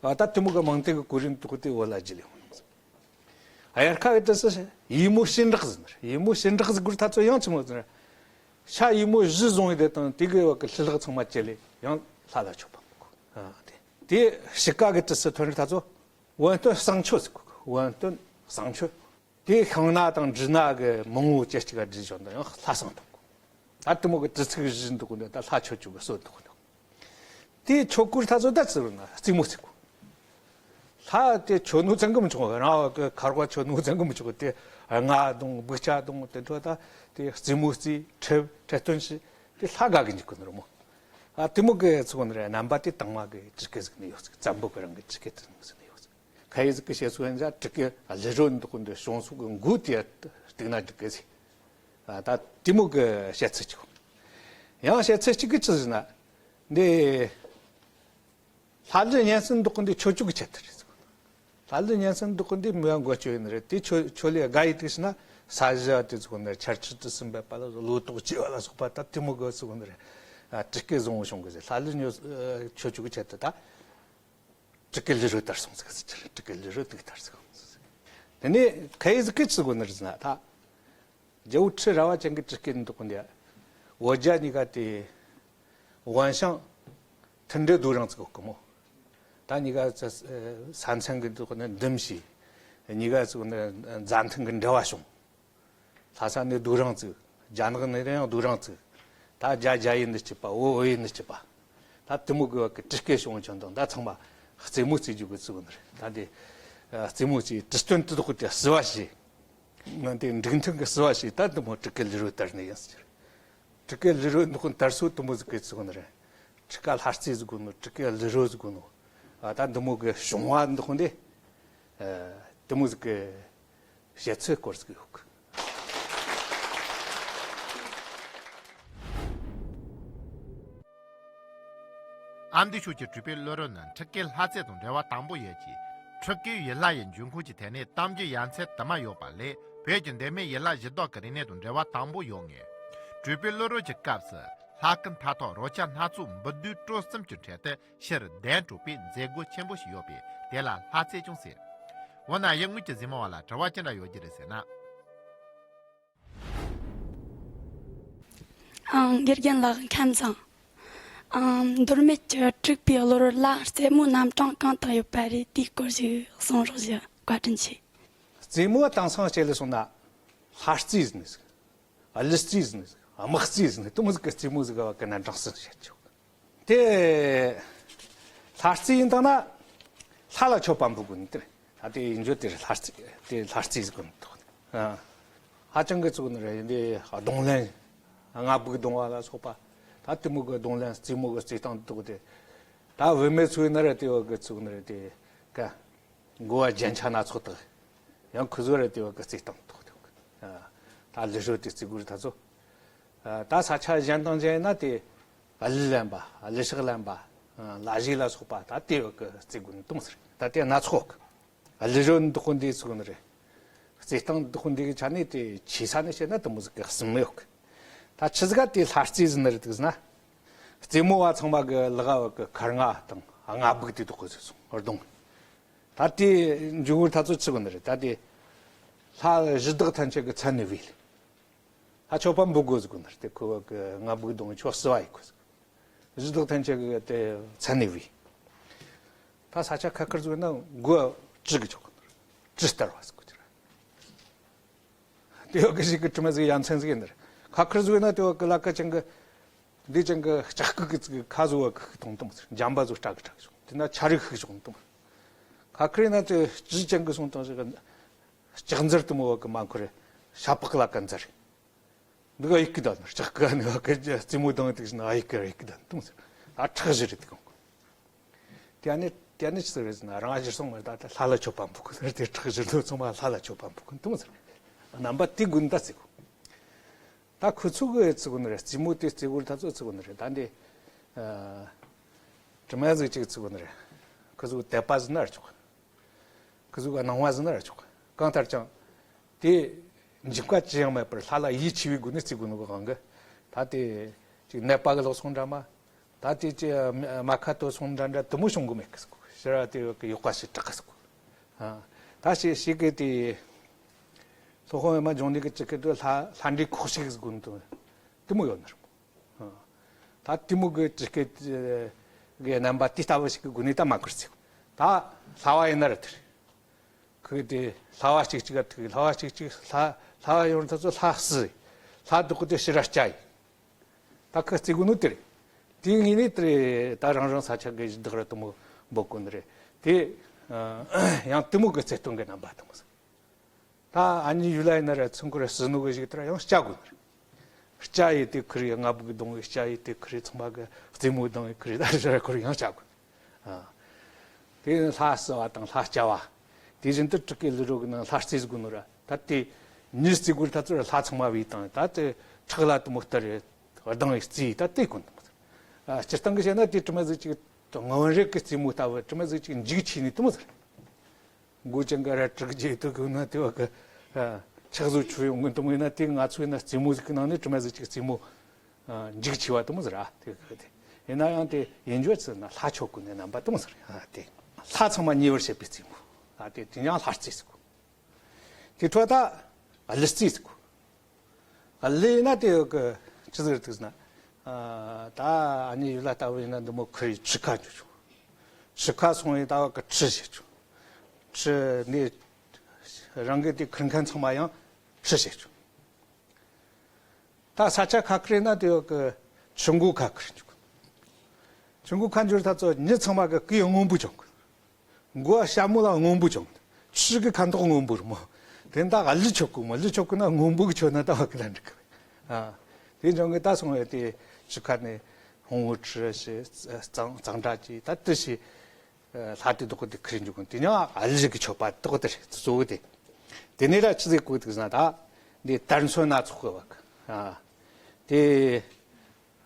ཨ། ད་དེ་མོ་གི་མང་ཐལ་གི་གོ་རིམ་དུ་ཁོ་དེ་བོད་ལ་བརྒྱུད་ལས་ཡོང་ནི། དབྱར་ཁ་གི་དུས་སུ་ཡེ་མོ་ཞིན་རག་ཟེར་ནི་རེད། ཡེ་མོ་ཞིན་རག་ཟེར་གོ་ད་ཚོ་ཡང་ཆི་མོ་ཟེར་ན། ཤ་ཡེ་མོ་བཞི་བཟུང་ཡི་དེ་དང་དེ་གི་བ་གི་ལྷུ་ལག་ཚང་མ་བཅད་ལས་ཡང་ལྷ་ལ་མཆོད་པ་འབུལ་གོ། ཨ། དེ་དེ་དཔྱིད་ཀ་གི་དུས་སུ་ཐོན་རིགས་ད་ཚོ་བན་སྟོན་བསང་མཆོད་ཟེར་གོ། བན་སྟོན་བསང་མཆོད། དེ་ཤིང་སྣ་དང་འབྲི་སྣ་གི་མང་བོ་བཅས་གཅིག་ག་བསྒྲིལ་བྱུང་དང་ཡང་ལྷ་བསང་འཐུང་གོ། ད་དེ་མོ་གི་དུས་ཚིགས་བཞི་འདུག་གོ་ནི་ད་ལྷ་མཆོད་བཅུག་གི་སྲོལ་འདུག་གོ་ནི། དེ་མཆོད་གོ་ད་ཚོ་ད་ཙི་རུ་ན་རྩེད་མོ་རྩེ་གོ། ལྷ་དེ་མཆོད་ནོ་ཙང་གི་མི་ཆོག་རང་བ་གི་ཁ་རོག་མཆོད་ནོ་ཙང་གི་མི་ཆོག་དེ་རྔ་རྡུང་བུ་ཆ་རྡུང་དེ་འཕྲོ་ད་དེ་རྩེད་མོ་རྩེ། ཁྲི་ཁྲི་སྟོན་བྱེད། དེ་ལྷ་དགའ་གི་འཇུག་གི་ནི་རུ་མོ། ཨ། དེ་མོ་གི་ཚོ་གོ་ནི་རེད། རྣམ་པ་དེ་དང་མ་གི་དྲུག་སྐད་ཟིག་ནི་ཡོད་ཟིག་བཙན་པོ་གི་རང་གི་དྲུག་སྐད་དེ་ཟིག་ནི་ཡོད་ཟིག་ཁ་ཡི་ཟིག་གི་བཤད་ཚུལ་ཡིན་ཟ། དྲུག་སྐད་ལི་རོ་འདུག་གོ་འདི་བྱུང་ས་གི་མགོ་དེ་སྟེང་ན་དྲུག་སྐད་ཟིག་ཨ། ད་དེ་མོ་གི་བཤད་ཚུལ་གཅིག་ཡང་བཤད་ཚུལ་གཅིག་གི་ཅི་ཟེར་ན། འདི་ལྷ་ཀླུ་གཉན་གསུམ་འདུག་གི་འདི་མཆོད་བརྗོད་ཀྱི་ཆེད་དུ་རེད། ལྷ་ཀླུ་གཉན་གསུམ་འདུག་གི་འདི་མི་ཡང་འགོ་བཅོས་ཡིན་རེད། དེ་མཆོད་མཆོད་ལས་དགའ་ཡི་དུས་ན་ས་གཞི་དེ་ཚོ་ནི་ཆར་ཆུ་དུས་སུ་འབབ་པ་ལ་ལོ་ཏོག་བཅོས་པ་ལ་སོགས་པ་ད་དེ་མོ་གི་ཚོ་ནི་རེད། ཨ། དྲུག་སྐད་བཟང་བོ་བྱུང་གི་ཟེར། ལྷ་ཀླུ་གཉན་མཆོད་བརྗོད་ཀྱི་ཆེད་དུ་ད། དྲུག་སྐད་ལི་རོ་དར་སོང་ཟིག་ཟེར། དྲུག་སྐད་ལི་རོ་དུག་དར་སོང་ཟིག་དེ་ནས་ཁ་ཡི་ཟིག་གི་ཅི་གོ་ནི་རེད་ཟེར་ན། ད་རྒྱལ་པོ་ཁྲི་རལ་པ་ཅན་གྱི་དྲུག་སྐད་འདུག་གོ་འདི། འོ་བརྒྱ་གཉིས་ཀ་དེ་དབོན་ཞང་མཐུན་འབྲེལ་རྡོ་རིང་ཟིག་གོ་གི་མོ། ད་གཉིས་ཀ་ས་མཚན་གི་འདུག་གོ་ནི་འདུམ་བྱས། གཉིས་ཀ་ཟིག་ནི་མཛའ་མཐུན་གི་འབྲེལ་བ་བྱུང་། ལྷ་ས་ནས་རྡོ་རིང་བཙུགས། རྒྱ་ནག་ནས་ཡང་རྡོ་རིང་བཙུགས། ད་རྒྱ་རྒྱ་ཡིན་ནི་སྐྱིད་པ། འོ་འོ་ཡིན་ནི་སྐྱིད་པ། ད་དེ་མོ་གི་བ་གི་དྲུག་སྐད་བྱུང་བ་ཅན་དང་ད་ཚང་མ་རྩེད་མོ་རྩེ་རྒྱུ་གི་བཙུགས་ནི་རེད། ད་དེ་རྩེད་མོ་རྩེ། དྲི་སྟོན་དུ་དོག་དེ་བསུ་བ་བྱས། ང་དེ་འགྲིག་མཐུན་གི་བསུ་བ་བྱས། ད་དེ་མོ་དྲུག་སྐད་ལི་རོ་དར་ནི་ཡིན་ཟེར། དྲུག་སྐད་ལི་རོ་འདུག་དར་སྲོལ་དེ་མོ་ཟིག་གི་བཙུགས་ནི་རེད། དྲུག་སྐད་ལྷ་རྩེ་ཟིག་གོ་ནོ། དྲུག་སྐད་ལི་རོ་ཟིག་གོ་ནོ། ཨ། ད་འདི་མོ་གི་བྱུང་བ་འདུག་འདི། ཨ། དེ་མོ་ཟིག་གི་བཤད་ཚུལ་སྐོར་ཟིག་ཡོད་གི། ཨ་མདོའི་ཕྱོགས་ཀྱི་སྤྲུལ་པའི་ཀླུ་རོལ་ནི་ཁྲི་ཀའི་ལྷ་རྩེ་དང་འབྲེལ་བ་དམ་པོ་ཡོད་ཅིང་། ཁྲི་ཀའི་ཡུལ་ལྷ་ཡི་འབྱུང་ཁུངས་ཀྱི་ཐད་ནས་གཏམ་རྒྱུད་ཡ་མཚན་དུ་མ་ཡོད་པ་ལས། བོད་ཀྱི་འདན་མའི་ཡུལ་ལྷ་གཞི་བདག་གི་རིག་གནས་དང་འབྲེལ་བ་དམ་པོ་ཡོད་ངེས། སྤྲུལ་པའི་ཀླུ་རོལ་གྱི་སྐབས་སུ་ལྷ་སྐུ་མཐའ་ཐོག་རོལ་ཆ་སྣ་ཚོགས་འབུལ་སྡུད་སྤྲོ་གསུམ་གྱི་གྲས་དེ་ཕྱིར་གདན་དྲུག་པའི་མཛད་སྒོ་ཆེན་པོ་ཞིག་ཡོད་པས་དེ་ལ་ལྷ་རྩེ་ཀྱང་ཟེར། འོ་ན་ཡུལ་དངོས་ཀྱི་གཟིགས་མོ་བ་ལ་དྲི་བ་ཅི་འདྲ་ཡོད་རྒྱུ་རེད་ཟེར་ན། ཨང་། དགེ་རྒན་ལགས་ཁམས་བཟང་། ཨང་། མདོ་སྨད་ཀྱི་སྤྲུལ་པའི་ཀླུ་རོལ་ལ་རྩེད་མོའི་རྣམ་གྲངས་གང་དག་ཡོད་པ་རེད། དེའི་སྐོར་ཞིག་གསུང་རོགས་ཞུ། བཀའ་དྲིན་ཆེ། རྩེད་མོ་དེང་སང་བྱས་ལ་སོང་ན་ལྷ་རྩེ་ཟེར་ནི་ཟིག་ཀླུ་རྩེ་ཟེར་ནི་ཟིག་དམག་རྩེ་ཟེར་ནི་དེ་མོ་ཟིག་གི་རྩེད་མོ་ཟིག་གི་བ་གི་རྣམ་གྲངས་གསུམ་བཤད་ཆོག་དེ་ལྷ་རྩེ་ཡིན་དང་ན་ལྷ་ལ་མཆོད་པ་འབུལ་དགོས་ནི་དེ་རེད། ད་དེ་ཡིན་རྒྱུ་དེ་རེད། ལྷ་རྩེ་དེ་ལྷ་རྩེ་ཟེར་གོ་ནི་འདུག་ཨ། ཧ་ཅང་གི་ཚུགས་ནི་རེད། འདི་རྡུང་ལེན། རྔ་སྦུག་རྡུང་བ་ལ་སོགས་པ། ད་དེ་མོ་གི་རྡུང་ལེན་རྩེད་མོ་གི་རྩེད་སྟངས་དེ་དག་དེ། ད་བུད་མེད་ཚོའི་ནི་རེད། དེ་བ་གི་ཚུགས་ནི་རེད། དེ་ག་མགོ་བ་རྒྱན་ཆ་སྣ་ཚོགས་དག། ཡང་ཁོ་ཚོ་རེད། དེ་བ་གི་རྩེད་སྟངས་དེ་དག་དེ། ད་ལི་རོ་དེ་རྩེད་དགོས་རེད་ད་ཚོ། ད་ས་ཆ་གཞན་དང་གཞན་ཡིན་ན་དེ་གླུ་ལེན་པ། གླུ་ཤགས་ལེན་པ། ལ་གཞས་ལ་སོགས་པ་ད་དེ་བ་གི་རྩེད་དགོས་ནི་དེ་མོ་ཟེར། ད་དེ་སྣ་ཚོགས་གི། གླུ་རོ་འདི་དག་འདི་ཚུགས་ནི་རེད། རྩེད་སྟངས་འདི་དག་འདི་གི་ཆ་ནས་དེ་ཆེ་ས་ནས་བཤད་ན་དེ་མོ་ཟིག་གི་གསུམ་ཡོད་གི། ད་ཆི་ཟིག་ག་དེ་ལྷ་རྩེད་ཟེར་ནི་རེད་དེ་ཟེར་ན། རྩེད་མོ་བ་ཚང་མ་གི་ལག་བ་གི་ཁར་རྔ་དང་རྔ་སྦུག་དེ་དག་གི་ཚུགས་སོང་རྡུང་། ད་དེ་འཇུག་བར་ཐ་ཚོད་ཆི་གོ་ནི་རེད། ད་དེ་ལྷ་གཞི་བདག་ཐམས་ཅད་གི་མཚན་ནས་བོས་ལ། ད་མཆོད་པ་འབུལ་དགོས་ཟེར་གོ་ནི་རེད། དེ་ཁོ་བ་གི་རྔ་སྦུག་རྡུང་ཆོག་སི་བ་ཡི་གོ་ཟེར། གཞི་བདག་ཐམས་ཅད་གི་དེ་མཚན་ནས་བོས། ད་ས་ཆ་ཁ་ཁར་ཟེར་ན་མགོ་དཀྲི་གི་ཆོག་གོ་ནི་རེད། དཀྲི་ལྟར་བ་ཟེར་གོ་ཅི་ར། དེ་བ་གི་ཞིག་གི་དྲི་མ་ཟིག་ཡ་མཚན་ཟིག་ཡིན་ནི་རེད། ཁ་ཁར་ཟེར་ན་དེ་བ་གི་ལ་ཀ་ཅན་གི་འདི་ཅན་གི་ལྕགས་སྐུད་གི་ཚིག་ཁ་བཟོ་བ་གི་ཤིག་གཏོང་དུ་མ་ཟེར། འཇམ་པ་བཟོ་སྐྲག་གི་སྐྲག་གི་ཤོག་དེ་ན་ཆ་རིག་ཤིག་ཤོག་དུ་མ། ཁ་ཁར་ན་དེ་ཅི་ཅན་གི་སོང་དང་ཞིག་ལྕགས་འཛེར་དུ་མོ་བ་གི་མ་འཁོར་རེ། ཤ་པག་ལ་ཀ་འཛེར། འདི་ག་ཡིག་གི་ད་ནི་ལྕགས་གི་ནི་བ་གི་རྩེད་མོ་དང་དེ་བཞིན་ཨ་ཡིག་གི་ཡིག་གི་ད་ནི་དུ་མ་ཟེར། ཨ་ཁྲག་ཞིག་རེད་དེ་གང་གི། དེ་ནས་དེ་ནས་ཅི་ཟེར་རེད་ཟེར་ན་རང་གཞིར་སོང་མ་ད་ལྟ་ལྷ་ལ་མཆོད་པ་འབུལ་གི་ཟེར། དེ་ཁྲག་གཞིར་ལོ་ཚང་མ་ལྷ་ལ་མཆོད་པ་འབུལ་གི་འདུག་ཟེར། རྣམ་པ་དེ་དགོས་ད་ཟེར་གོ། ད་ཁོ་ཚོ་གི་ཟེར་གོ་ནི་རེད། རྩེད་མོ་དེ་རྩེད་གོ་ད་ཚོ་ཟེར་གོ་ནི་རེད། ད་འདི་དྲི་མ་ཟིག་ཅིག་ཟེར་གོ་ནི་རེད། ཁོ་ཚོ་དད་པ་ཟེར་ན་ར་ཆོག་ཁོ་ཚོ་གི་སྣང་བ་ཟེར་ན་ར་ཆོག་གང་ལྟར་ཀྱང་དེ་འཇིགས་པ་ཅི་ཡང་མེད་པར་ལྷ་ལ་ཡིད་ཆེས་པའི་སྒོ་ནས་རྩེད་གོ་ནོ་གི་དབང་གིས་ད་དེ་ཅིག་ནད་པ་གི་ལག་སོང་འདྲ་མ། ད་དེ་ཅི་རྨ་ཁ་ཐོ་སོང་འདྲ་འདྲ་དུ་མོ་བྱུང་གི་མེད་གི་ཟེར་གོ། ཕྱིར་ར་དེ་གི་ཡོག་པ་ཞིག་དྲག་གི་ཟེར་གོ། ཨ། ད་ཞིག་ཞིག་གི་དེ་སློབ་དཔོན་པད་མ་འབྱུང་གནས་གི་ཅི་གི་དུ་ལྷ་ལྷ་འདྲེ་ཁོག་ཞིག་གི་སྒོ་ནས་དུ་མོ་ཡོད་ནི་རེད། ཨ། ད་དུ་མོ་གི་ཅི་གི་གི་རྣམ་པ་དེ་ལྟ་བུ་ཞིག་གི་སྒོ་ནས་ད་མ་ཁུར་ཟེར་གོ། ད་ལྷ་བ་ཡིན་ན་ར་དེ་རེད། ཁོས་དེ་ལྷ་བ་གཅིག་གཅིག་ག་ཐུག་ལྷ་བ་གཅིག་གཅིག་ལྷ་ལྷ་བ་ཡོང་ད་ཚོ་ལྷ་སྲི། ལྷ་བདག་གི་དེ་ཕྱི་ར་སྐྱ་ཡིན། ད་ཁོས་རྩེད་གོ་ནོ་དེ་རེད། དེ་ངོས་ནས་དེ་རེད། ད་རང་རང་ས་ཆ་གི་གཞི་བདག་ར་དུ་མོ་འབོད་གོ་ནི་རེད། དེ་ཡང་དུ་མོ་གི་རྩེད་སྟོན་གི་རྣམ་པ་དུ་མོ་ཟེར། ད་ཨ་ནི་ཡུལ་ལ་ཡིན་ན་ར་ཚུན་ཁོ་ར་སྲི་ནོ་གི་གཞི་དེ་ར་ཡང་སྐྱ་གོ་ནི་རེད། སྐྱ་ཡི་དེ་ཁུར་ཡི་རྔ་སྦུག་གདོང་གི་སྐྱ་ཡི་དེ་ཁུར་ཡི་ཚང་མ་གི་རྩེད་མོ་གདོང་གི་ཁུར་ཡི་ད་ར་ཁོ་ར་ཡང་སྐྱ་གོ་ནི་རེད། ཨ། དེ་ལྷ་སྲི་བ་དང་ལྷ་སྐྱ་བ། དེ་བཞིན་དུ་དྲུག་གི་ལུས་རོ་གི་ནང་ལྷ་རྩེ་ཟེར་གོ་ནོ་ར། ད་དེ་མྱི་རྩེ་གོ་ད་ཚོ་ལྷ་ཚང་མ་བོས་དང་ད་དེ་ཁྲག་ལ་དུ་མོ་ལྟར་རེད། གདང་ཡི་རྩེ་ད་དེ་གོ་ནོ། ཨ། སྤྱིར་བཏང་གི་བཤད་ན་དེ་དྲི་མ་ཟིག་ཅིག་དངོས་རེད་གི་རྩེད་མོ་ལྟ་བུ་དྲི་མ་ཟིག་ཅིག་འཇིགས་ཆེ་ནི་དུ་མོ་ཟེར། མགོ་ཅན་ག་ར་དྲུག་རྗེས་དུ་གོ་ན་དེ་བ་གི་ཕྱག་བཟོ་ཆུ་ཡོང་གི་དུ་མོ་ཡིན་ན་དེ་ང་ཚོ་ཡིན་ན་རྩེད་མོ་ཟིག་གི་ནང་ནས་དྲི་མ་ཟིག་ཅིག་རྩེད་མོ། ཨ། འཇིགས་ཆེ་བ་དུ་མོ་ཟེར་ར་དེ་གི་དེ། ཡིན་ན་ཡང་དེ་ཡིན་རྒྱུ་ཚུལ་ན་ལྷ་མཆོད་གོ་ནི་རྣམ་པ་དུ་མོ་ཟེར་ཡ་དེ། ལྷ་ཚང་མ་ཉེ་བར་བྱེད་པའི་རྩེད་མོ། ཨ། དེ་དེ་ཡང་ལྷ་རྩེ་ཟེར་གོ། དེ་འཕྲོ་ད་གླུ་རྩེ་ཟེར་གོ། གླུ་ཡིན་ན་དེ་གི་ཅི་ཟེར་འདུག་ཟེར་ན། ཨ། ད་ཨ་ནི་ཡུལ་ལ་ལྟ་བུ་ཡིན་ན་འདི་མོ་ཁུར་ཡི་ཁྲི་ཁ་འཇུ་ཆོག་ཁྲི་ཁ་སོང་ཡི་ད་བ་གི་ཁྲི་བྱེད་ཆོག་ཁྲི་ནས་རང་གི་དེ་ཁུར་མཁན་ཚང་མ་ཡང་ཁྲི་བྱེད་ཆོག་ད་ས་ཆ་ཁ་ཁུར་ན་དེ་ཡོད་གི་ཆུ་མགོ་ཁ་ཁུར་འཇུག་ཆུ་མགོ་ཁ་འཇུར་ད་ཚོ་མྱི་ཚང་མ་གི་གོས་སྔོན་པོ་གྱོན་གི། མགོ་ཞྭ་མོ་ལ་སྔོན་པོ་གྱོན་གི། ཆུ་གི་ཁ་མདོག་སྔོན་པོ་རེད་མོ། དེ་ད་གླུ་མཆོད་གོ་མོ། གླུ་མཆོད་གོ་ན་སྔོན་པོ་གི་མཆོད་ན་ད་བ་གི་ལ་འགྲིག་གི། ཨ། དེ་འཇོན་གི་ད་སོང་བས་དེ་ཆུ་ཁ་ནས་ཧོང་བུ་ཁྲི་ཞེས་གཙང་གཙང་སྦྲ་གྱིས་ད་དེ་ཞེས། ལྷ་དེ་དོག་དེ་ཁུར་འཇུག་དེ་ཡང་གླུ་གི་མཆོད་པ་དོག་དེ་གཙོ་བོ་དེ། དེ་ནས་ལ་ཆི་ཟིག་གོ་དུག་ཟེར་ན་ད་འདི་དར་ཚོན་སྣ་ཚོགས་གི་བ་གི། ཨ། དེ་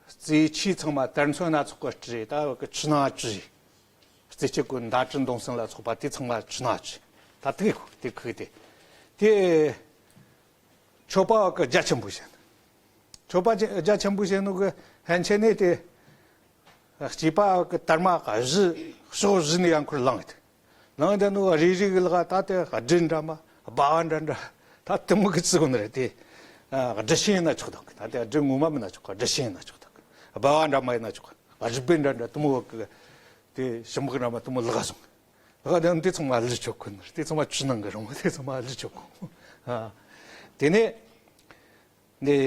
རྩེ་ཆས་ཚང་མ་དར་ཚོན་སྣ་ཚོགས་གི་སྤྲས་ད་བ་གི་ཆུ་ནང་བཀྲུས། རྩེ་ཆས་གོ་མདའ་གྲི་མདུང་སེན་ལ་སོགས་པ་དེ་ཚང་མ་ཆུ་ནང་བཀྲུས། ད་དེ་གོ་དེ་ཁུག་དེ། དེ། མཆོད་པ་བ་གི་རྒྱ་ཆེན་པོ་བྱས་ནས། མཆོད་པ་རྒྱ་ཆེན་པོ་བྱས་ནོ་གི་ཕན་ཆད་ནས་དེ། སྐྱེས་པ་བ་གི་དར་མ་བཞི་ཕྱོགས་བཞི་ནས་ཡང་ཁུར་ལངས་ཏེ། ལངས་ཏེ་ནོ་རེ་རེ་གི་ལག་ད་དེ་སྦྲུལ་འདྲ་མ་སྦ་བ་འདྲ་འདྲ་ད་དེ་མོ་གི་བརྩི་གོ་ནི་རེད་དེ། སྦྲུལ་ཤིང་ཡིན་ན་ཆོག་དང་གི། ད་དེ་སྦྲུལ་ངོ་མ་མིན་ན་ཆོག་གི། སྦྲུལ་ཤིང་ཡིན་ན་ཆོག་དང་གི། སྦ་བ་འདྲ་མ་ཡིན་ན་ཆོག་གི། རུས་སྦལ་འདྲ་འདྲ་དེ་མོ་བ་གི་དེ་ཞིམ་པོ་འདྲ་མ་དེ་མོ་ལག་སོང་། ལག་དེ་འདི་ཚང་མ་གླུ་མཆོད་གོ་ནི་རེད། དེ་ཚང་མ་ཆུ་ནང་གི་རང་བ་དེ་ཚང་མ་གླུ་མཆོད་གོ། ཨ། དེ་ནས་འདི་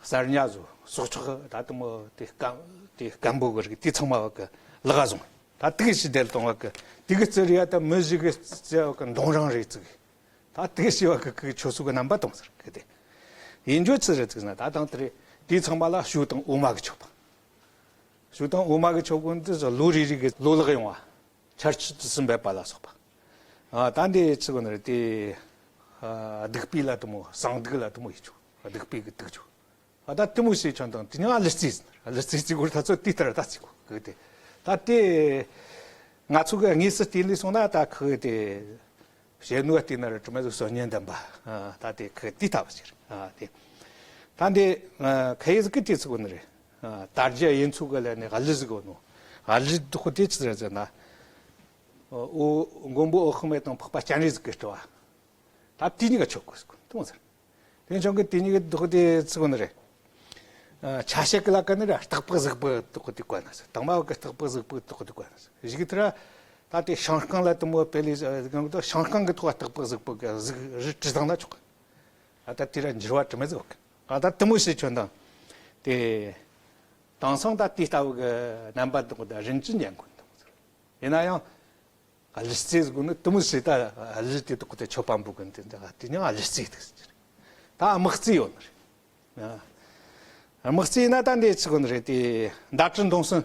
གསར་ཉ་བཟོ་སྲོག་ཆགས་ད་དེ་མོ་དེ་སྐམ་དེ་སྐམ་པོ་གི་རིགས་དེ་ཚང་མ་བ་གི་ལག་བཟུང་། ད་དེ་གི་ཕྱི་དེར་གཏོང་བ་གི་དེ་གི་རྩི་རེད་ཡ། ད་མི་ཞིག་གི་རྩི་བ་གི་མདུང་རང་རེད་རྩི་གི། ད་དེ་ཞེས་པ་གི་གི་ཆོས་སྲོལ་གི་རྣམ་པ་དང་ཟེར་གི་དེ། ཡིན་རྒྱུ་ཅི་རེད་ཟེར་ན། ད་དང་དེ་རེད། དེའི་ཚང་མ་ལ་ཞུ་དང་འོ་མ་གི་མཆོད་པ། ཞུ་དང་འོ་མ་གི་མཆོད་པ་འདི་ཚོ་ལོ་རེ་རེ་གི་ལོ་ལེགས་ཡོང་བ། ཆར་ཆུ་དུས་སུ་འབེབས་པ་ལ་སོགས་པ། ཨ། ད་འདི་ཅི་གོ་ནི་རེད་དེ། ཨ། བདུག་སྤོས་ལ་དེ་མོ་གསང་བདུག་ལ་དེ་མོ་ཡིན་ཆོག་བདུག་སྤོས་གི་བདུག་ཆོག་ཨ། ད་དེ་མོ་བྱས་ཆོག་དང་དེ་ཉིད་ཨ་ལི་རྩིས་ཟེར། ཨ་ལི་རྩིས་རྩིས་གོ་ད་ཚོ་དེ་ལྟར་ད་རྩིས་གོ་གི་དེ། ད་དེ་ང་ཚོ་གི་དངོས་སུ་བལྟས་ལས་སོང་ན་ད་ཁི་དེ་བྱེད་ནུས་བལྟས་ན་ར་དྲི་མ་ཟིག་སོ་ཉན་ལྡན་པ། ཨ། ད་དེ་ཁི་དེ་ལྟ་བུ་ཞིག་རེད། ཨ། དེ་ད་འདི་ཁ་ཡེ་ཟིག་གི་དེ་ཚིག་གོ་ནི་རེད། ཨ། དར་རྒྱས་དབྱེ་མཚོ་གི་ལ་ནི་ཨ་ལི་ཟིག་གོ་ནོ། ཨ་ལི་དུ་ཁོ་དེ་ཅི་རེད་ཟེར་ན། འོ། མགོན་པོ་འོད་དཔག་མེད་དང་འཕགས་པ་སྤྱན་རས་གཟིགས་ཀྱི་སྤྲུལ་བ། ད་དེ་གཉིས་ཀ་ཆོག་གོ་ཟེར་གོ་དེ་མོ་ཟེར། དེ་ཆོག་གི་དེ་གཉིས་ཀ་དོག་དེ་ཚིག་གོ་ནི་རེད། ཨ། ཆ་ཤས་ཀྱི་ལ་ཀ་ནི་ར་སྟག་ཕག་གཟིག་ཕག་དོག་དེ་གོ་ན་ཟེར། དང་མ་བ་གི་སྟག་ཕག་གཟིག་ཕག་དོག་དེ་གོ་ན་ཟེར། གཞུག་དེ་ར་ད་དེ་ཤིང་རྐང་ལ་དེ་མོ་དཔེ་ལས་གང་དུ་ཤིང་རྐང་གི་ཐོག་སྟག་ཕག་གཟིག་ཕག་གི་གཟིག་རི་བྲིས་བཏང་ན་ཆོག་ཨ། ད་དེ་ར་འགྱུར་བ་དྲི་མ་ཟིག་གོ་གི། ཨ། ད་དེ་མོ་བྱས་ཆོག་དང་དེ། དེང་སང་ད་དེ་ལྟ་བུ་གི་རྣམ་པ་དོག་ད་རིན་ཅི་ཉན་གོ་དེ་མོ་ཟེར། ཡིན་ན་ཡང་། ཨ་ལི་རྩིས་གོ་ནི་དེ་མོ་ཟིག་ད་ཨ་ལི་དེ་དོག་དེ་མཆོད་པ་འབུལ་གི་འདི་འདི་དེ་ཉིད་ཨ་ལི་རྩིས་དེ་ཟེར། ད་དམག་རྩིས་ཡོད་ནི་རེད། ཨ། དམག་རྩིས་ན་ད་འདི་ཚིག་གོ་ནི་རེད་དེ། ཟླ་སྤྲེལ་མདུང་སྲིན།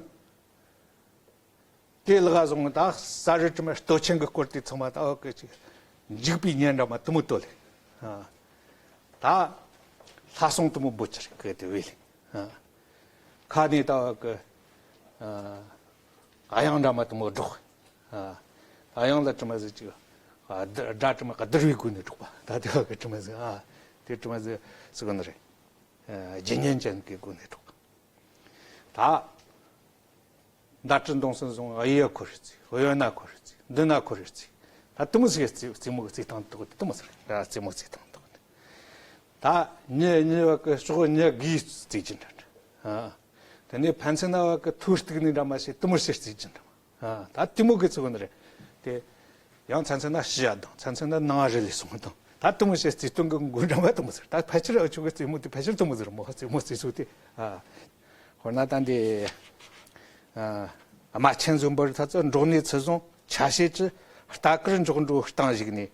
དེ་ལག་བཟུང་ད་ས་རི་དྲི་མ་སྟོད་ཆེན་གི་སྐོར་དེ་ཚང་མ་ད་འོ་གི་ཅིག་འཇིགས་པའི་ཉེན་འདྲ་མ་དེ་མོ་བཏོད་ལེ། ཨ། ད་ལྷ་སྲུང་དེ་མོ་འབོད་ཅི་རེད་གི་དེ་བས་ལེ། ཨ། ཁ་ནས་ད་གི། ཨ། གཡང་འདྲ་མ་དེ་མོ་སྒྲོག་ཨ། གཡང་ལ་དྲི་མ་ཟིག་ཅིག་ཨ། དྲི་དྲི་མ་ག་དྲི་བའི་སྒོ་ནས་སྒྲོག་པ། ད་དེ་བ་གི་དྲི་མ་ཟིག་ཨ། དེ་དྲི་མ་ཟིག་ཟེར་གོ་ནི་རེད། ཨ། ལྗིད་ཉེན་ཅན་གྱི་སྒོ་ནས་སྒྲོག་ད་ཟླ་སྤྲེལ་མདུང་སྲིན་བཟུང་། གཡས་ཁོ་རེ་རྩིས། གཡོན་ན་ཁོ་རེ་རྩིས། མདུན་ན་ཁོ་རེ་རྩིས། ད་དེ་མོ་ཟིག་རྩིས་རྩིས་མོ་གི་རྩིས་སྟངས་དོག་དེ་དེ་མོ་ཟིག་ཨ། རྩིས་མོ་རྩིས་སྟངས་དོག་ད་ཉི་ཉི་བ་གི་ཕྱོགས་ཉི་དགུའི་རྩིས་རྒྱུ་འདྲ་འདྲ། ཨ། དེ་ནས་ཕན་ཚུན་ན་བ་གི་ཐོ་གཏུག་ནི་འདྲ་མ་བྱེད་དེ་མོ་ཟིག་རྩིས་རྒྱུ་འདྲ་མ། ཨ། ད་དེ་མོ་གི་ཚིག་གོ་ནི་རེད། དེ་ཡང་ཚན་ཚན་ན་ཞི་ཡ་དང་ཚན་ཚན་ན་ནང་རི་ལས་སོང་དང་ད་དེ་མོ་བྱེད་རྩིས་སྟོན་གི་མགོ་འདྲ་མ་དེ་མོ་ཟེར། ད་ཕལ་ཆེར་འུ་ཆོ་གི་རྩིས་མོ་དེ་ཕལ་ཆེར་དེ་མོ་ཟེར་མོ། རྩིས་མོ་རྩིས་སོ་དེ། ཨ། དཔེར་ན་ད་འདི། ཨ། རྨ་ཆེན་བཟུང་བར་ཐ་ཚོ་འབྲོག་ནས་ཚུར་བཟུང་ཆ་ཤས་ཀྱི་རྟ་དཀར་འཇོག་འགྲོ་སྟངས་ཞིག་ནས།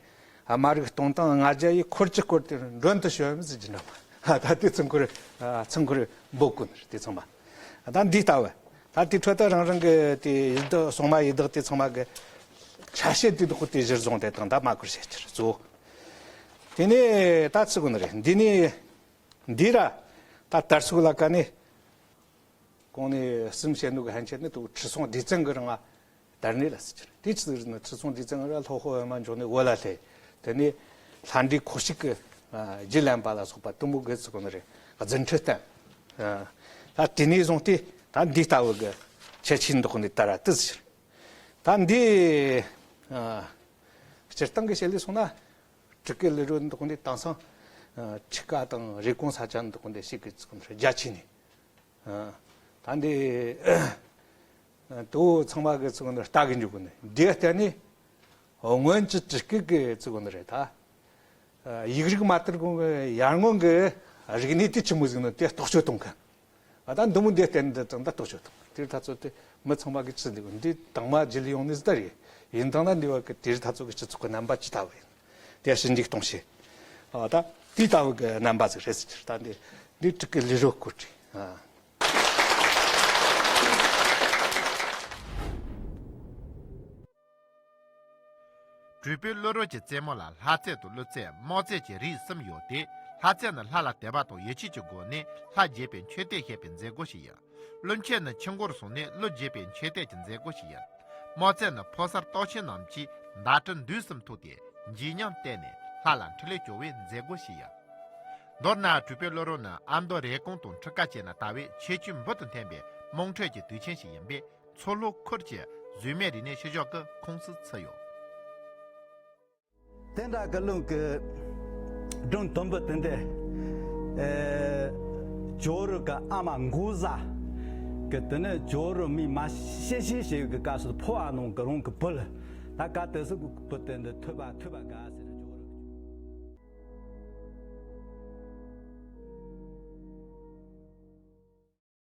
ཨ། མ་རིག་སྟོང་དང་ལྔ་བརྒྱ་ཡི་འཁོར་གྱི་སྐོར་དེར་མགྲོན་དུ་ཞུ་བའམ་ཟེར་གྱི་འདྲ་མ། ད་དེ་ཚང་ཁུར། ཨ། ཚང་ཁུར་འབོད་གོ་ནི་དེ་ཚང་མ། ད་འདི་ལྟ་བུ། ད་དེ་འཕྲོ་ད་རང་རང་གི་དེ་ཡི་དྭགས་སྲུང་མ་ཡི་དྭགས་དེ་ཚང་མ་གི་ཆ་ཤས་དེ་དག་དེ་གཞིར་བཟུང་དེ་དང་ད་མ་ཁུར་བྱེད་ཀྱི་རེད་གཙོ་བོ། དེ་ནས་ད་ཚིག་གོ་ནི་རེད། འདི་ནས་འདི་ར་ད་དར་ཚུགས་ལ་ཀ་ནས། གོང་ནས་གསུམ་བཤད་ནོ་གི་ཕན་ཆད་ནི་དུ་ཁྲི་སྲོང་ལྡེ་བཙན་གི་རིང་ང་དར་ནས་ལ་ཟེར་གྱི་རེད། དེ་ཆི་ཟིག་རེད་ན་ཁྲི་སྲོང་ལྡེ་བཙན་གི་ར་ལྷོ་ཕྱོགས་པདྨ་འབྱུང་གནས་བོད་ལ་སླེབས། དེ་ནས་ལྷ་འདྲེ་ཁོག་ཞིག་གི། ཨ། རྒྱུད་ལེན་པ་ལ་སོགས་པ་དུ་མོ་གི་ཚིག་གོ་ནི་རེད། རྫུ་འཕྲུལ་བསྟན། ཨ། ད་དེ་ནས་བཟུང་སྟེ་ད་འདི་ལྟ་བུ་གི་ཁྱད་ཆོས་འདོགས་ནས་དར་ར་དེ་ཟེར། ད་འདི། ཨ། སྤྱིར་བཏང་གི་བཤད་ལས་སོང་ན། སྤྲུལ་སྐུ་ལི་རོ་འདོགས་ནས་དེང་སང་། ཨ། ཁྲི་ཀ་དང་རེབ་གོང་ས་ཆ་འདོགས་ནས་ཞིག་གི་ཚིག་གོ་ནི་རེད། རྒྱ་ཆེ་ནས། ཨ། ད་འདི། ཨ། དོ་ཚང་མ་གི་ཚིག་གོ་ནི་ལྟ་གི་འཇུག་གོ་ནི་འདི་ལྟ་ནི། སྔོན་གྱི་སྤྲུལ་སྐུ་གི་ཚིག་གོ་ནི་རེད་ད། ཨ། ཡིག་རིགས་མ་དར་གོང་གི་ཡར་སྔོན་གི་རིག་གནས་དེ་ཆི་མོ་ཟིག་ནི་དེ་རྟོག་དཔྱོད་གཏོང་མཁན། ཨ། ད་འདི་མོ་འདི་བསྟན་འདི་དང་ད་རྟོག་དཔྱོད་གཏོང་དེར་ད་ཚོད་དེ་མི་ཚང་མ་གི་ཆི་འདི་གོ་འདི་དང་མ་བརྗེ་ལས་ཡོང་ནི་ཟིག་ད་རེད། ཡིན་དང་ན་འདི་བ་གི་དེར་ད་ཚོད་གི་སྤྱི་ཚོགས་གི་རྣམ་པ་ཅི་ལྟ་བུ་ཡིན། དེ་ཞིབ་འཇུག་གཏོང་བྱེད། ཨ། ད་དེ་ལྟ་བུ་གི་རྣམ་པ་ཟིག་རེད་ཟེར་གྱི་རེད། ད་འདི་འདི་སྤྲུལ་སྐུ་ལི་རོ་སྐུ་བགྲེས། ཨ། གྲུབ་པའི་བློ་རོལ་གྱི་རྩེ་མོ་ལ་ལྷ་རྩེ་དང་ཀླུ་རྩེ་དམག་རྩེ་བཅས་རིགས་གསུམ་ཡོད་དེ། ལྷ་རྩེ་ནི་ལྷ་ལ་དད་པ་དང་ཡིད་ཆེས་ཀྱི་སྒོ་ནས་ལྷ་རྒྱས་པའི་མཆོད་རྟེན་བཤད་པའི་མཛད་སྒོ་ཞིག་ཡིན། ཀླུ་མཆོད་ནི་ཆུ་འགོར་སོང་ནས་ཀླུ་རྒྱས་པའི་མཆོད་རྟེན་གྱི་མཛད་སྒོ་ཞིག་ཡིན། དམག་རྩེ་ནི་ཕོ་གསར་སྟག་ཆེན་རྣམས་ཀྱིས་མདའ་གྲི་མདུང་གསུམ་ཐོགས་ཏེ་འཇིགས་ཉམས་བསྟན་ནས་ལྷ་ལ་འཕྲིན་ལས་བསྐྱོང་བའི་མཛད་སྒོ་ཞིག་ཡིན། མདོར་ན་གྲུབ་པའི་བློ་རོལ་ནི་ཨ་མདོ་རེབ་གོང་དང་ཁྲི་ཀ་བཅས་ན་དར་བའི་ཁྱད་ཆོས་འབུར་དུ་ཐོན་པའི་དམངས་ཁྲོད་ཀྱི་དུས་ཆེན་ཞིག་ཡིན་པས། མཚོ་ལྷོ་ཁུལ་གྱི་བཟོ་མའི་རིག་གནས་ཤུལ་བཞག་གི་ཁོངས་སུ་ཚུད་ཡོད། དེ་འདྲ་གི་ལུང་གི་སྒྲུང་དུམ་བུ་དེ་འདི། ཨེ། ཇོ་རུ་གི་ཨ་མ་མགོ་བཟའ་གི་དེ་ནི་ཇོ་རུ་མི་མ་ཤེས་ཤེས་ཞེས་གི་སྐབས་སུ་ཕོ་ཨ་ནོང་གི་རོང་གི་བུ་ལ་ད་ག་དེ་སུ་གི་བུ་དེ་འདི་ཐོས་པ་ཐོས་པ་ག་ཟེར།